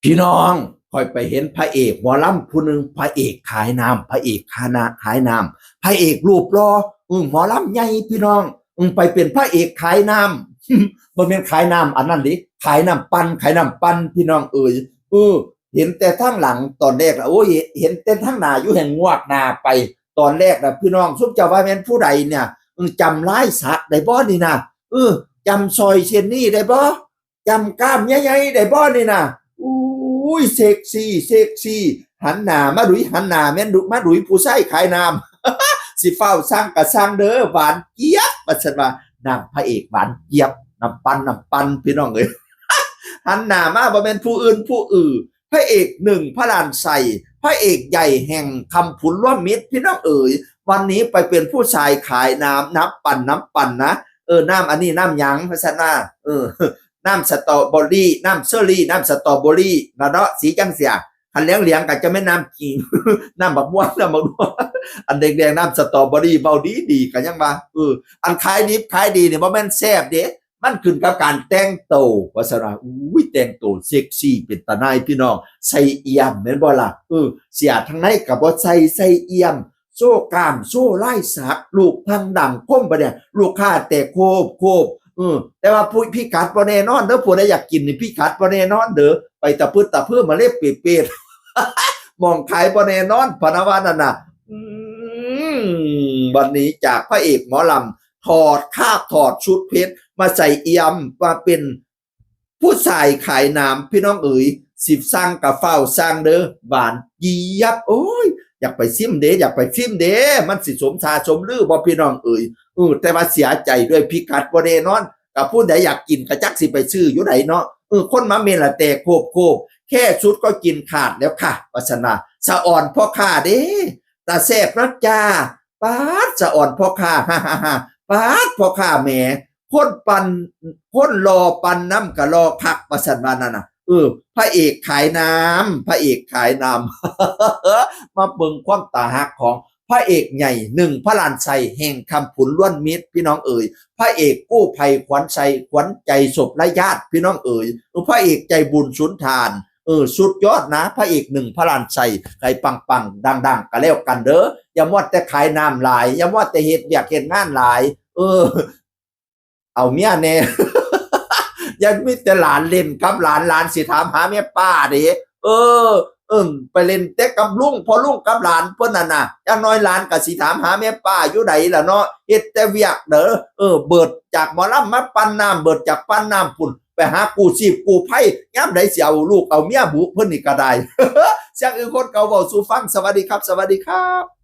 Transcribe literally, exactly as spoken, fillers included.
พี่น้อง ข้อยไปเห็นพระเอกหมอลำผู้หนึ่ง พระเอกขายน้ำ พระเอกขายน้ำ ขายน้ำ พระเอกรูปหล่อ อืม หมอลำใหญ่พี่น้อง อืม ไปเป็นพระเอกขายน้ำ บ่แม่นขายน้ำอันนั้นเด้ ขายน้ำปั่น ขายน้ำปั่นพี่น้องเอ๋ย เออ เห็นแต่ทางหลังตอนแรกละ โอ้ย เห็นแต่ทางหน้าอยู่แฮ่งงวกหน้าไป ตอนแรกละพี่น้อง ซุมเจ้าว่าแม่นผู้ใดเนี่ย อืม จำลายสักได้บ่นี่นะ เออ จำสร้อยเส้นนี้ได้บ่ จำกล้ามใหญ่ๆได้บ่นี่นะ อุ้ย เซ็กซี่ เซ็กซี่ หันหน้ามาดุย หันหน้าแม่นดุ มาดุยผู้ชายขายน้ำ สิฟ้าวสั่งกะสั่งเด้อ หวานเจี๊ยบ ว่าซั่นว่า น้ำพระเอกหวานเจี๊ยบ น้ำปั่น น้ำปั่น พี่น้องเอ๋ย หันหน้ามาบ่แม่นผู้อื่นผู้อื่น พระเอกหนึ่งพระลานไซ พระเอกใหญ่แห่งคำผุนร่วมมิตร พี่น้องเอ๋ย วันนี้ไปเป็นผู้ชายขายน้ำ น้ำปั่น น้ำปั่นนะ เออ น้ำอันนี้น้ำหยัง ว่าซั่นว่า เออ น้ำสตรอเบอรี่ น้ำเชอรี่ น้ำสตรอเบอรี่ แล้วเนาะ สีจั่งซี้ คันเหลืองๆ ก็จะแม่นน้ำขิง น้ำบักม่วง น้ำบักม่วง อันแดงๆ น้ำสตรอเบอรี่ เว้าดีๆ ก็ยังว่า เออ อันขายดิบขายดีนี่บ่แม่นแซ่บเด้ มันขึ้นกับการแต่งโต ว่าซั่นว่า อุ้ย แต่งโตเซ็กซี่เป็นตาหน่ายพี่น้อง ใส่เอี่ยมแม่นบ่ล่ะ เออ เสื้อทางในก็บ่ใส่ ใส่เอี่ยม โชว์กล้าม โชว์ลายสัก ลูกพังดังคมบ่เนี่ย ลูกค้าแตกโคบโคบ เออ แต่ว่าผู้พิกัดบ่แน่นอนเด้อ ผู้ใดอยากกินนี่พิกัดบ่แน่นอนเด้อ ไปตะพึดตะเพื่อมาเล็บเปรตๆ หม่องขายบ่แน่นอน พะนะว่านั่นน่ะ อืม วันนี้จากพระเอกหมอลำ ถอดคาบถอดชุดเพชรมาใส่เอี่ยม มาเป็นผู้ชายขายน้ำ พี่น้องเอ๋ย สิสั่งกะฟ้าวสั่งเด้อ หวานเจี๊ยบ โอ้ย อยากไปซิมเด้ อยากไปซิมเด้ มันสิสมซาสมลือบ่พี่น้องเอ๋ย เออ แต่ว่าเสียใจด้วย พิกัดบ่แน่นอน กับผู้ใดอยากกินก็จักสิไปซื้ออยู่ใดเนาะ เออ คนมาเมนละแตกโคบโคบ แค่ชุดก็กินขาดแล้วค่ะ ว่าซั่นว่า สะออนพ่อค้าเด้ ตาแซ่บนะจ้า ป๊าด สะออนพ่อค้า ฮ่าฮ่าฮ่า ป๊าด พ่อค้าแหม คนปั่น คนหล่อปั่นน้ำกะหล่อคัก ว่าซั่นว่านั่นน่ะ เออ พระเอกขายน้ำ พระเอกขายน้ำ มาเบิ่งความตาฮักของพระเอกใหญ่หนึ่งพระลานไซ แห่งคำผุนล้วนมิตร พี่น้องเอ๋ย พระเอกกู้ภัยขวัญไซ ขวัญใจศพและญาติ พี่น้องเอ๋ย เออ พระเอกใจบุญสุนทาน เออ สุดยอดนะ พระเอกหนึ่งพระลานไซ ให้ปังๆ ดังๆ ก็แล้วกันเด้อ อย่ามัวแต่ขายน้ำหลาย อย่ามัวแต่เฮ็ดเวียกเฮ็ดงานหลาย เออ เอาเมียแน่ อย่ามีแต่หลานเล่นกับหลาน หลานสิถามหาแม่ป้าเด้ เออ เอิ่ม ไปเล่นแต่กับลุง พ่อลุงกับหลานเพิ่นน่ะนะ อย่างน้อยหลานก็สิถามหาแม่ป้าอยู่ใดล่ะเนาะ เฮ็ดแต่เวียกเด้อ เออ เบิดจากหมอลำมาปั่นน้ำ เบิดจากปั่นน้ำพุ้น ไปหากู้ชีพกู้ภัย ยามใดสิเอาลูกเอาเมียบุเพิ่นนี่ก็ได้ เสียงอื่นคนเก่าเว้าสู่ฟัง สวัสดีครับ สวัสดีครับ